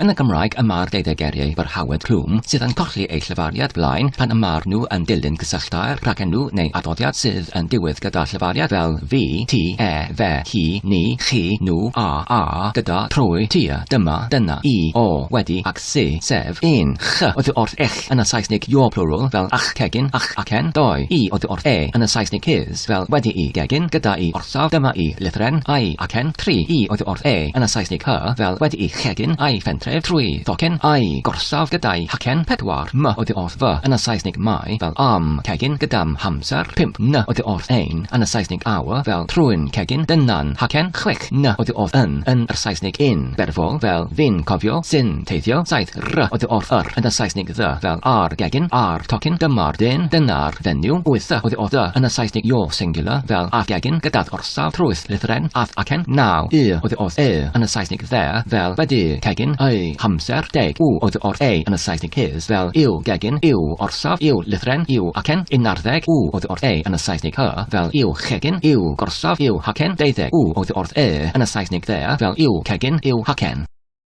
Yn y Gymraeg y mae'r deuddeg geiriau byrhawed clwm sydd yn colli eu llefariad blaen pan y mae'r nhw yn dilyn cysylltair rhagenw neu arddodiad sydd yn diwedd gyda llefariad fel fi, ti, e, fe, hi, ni, chi, nhw, a, a, gyda, trwy, tua, dyma, dyna, i, o, wedi ac sy, sef, un, ch oddi wrth ych yn y Saesneg your plural fel a'ch cegin, a'ch acen, dou, i oddi wrth e yn y Saesneg his fel wedi'i gegin, gyda'i orsaf, dyma'i lythyren, a'i acen, 3, i oddi wrth e yn y Saesneg her fel wedi'i chegin, a'i phentref, trwy thocyn, a'i gorsaf gyda'i hacen, 4, m oddi wrth fy yn y Saesneg my fel a'm cegin, gyda'm hamser, 5, n oddi wrth ein yn y Saesneg our fel trwy'n cegin, dyna'n hacen, 6, n oddi wrth yn yn yr Saesneg in, berfol fel fi'n cofio, sy'n teithio, 7, r oddi wrth yr yn y Saesneg the fel a'r gegin, a'r tocyn, dyma'r dyn, dyna'r fenyw, 8, oddi wrth dy yn y Saesneg your singular fel a'th gegin, gyda'th orsaf, trwy'th lythyren, a'th acen, 9, y oddi wrth e yn y Saesneg their fel wedi'u cegin, eu hamser, 10, u oddi wrth ei yn y Saesneg his fel i'w gegin, i'w orsaf, i'w lythyren, i'w acen, 11, u oddi wrth ei yn y Saesneg her fel i'w chegin, i'w gorsaf, i'w hacen, 12, u oddi wrth e yn y Saesneg their fel i'w cegin, i'w hacen.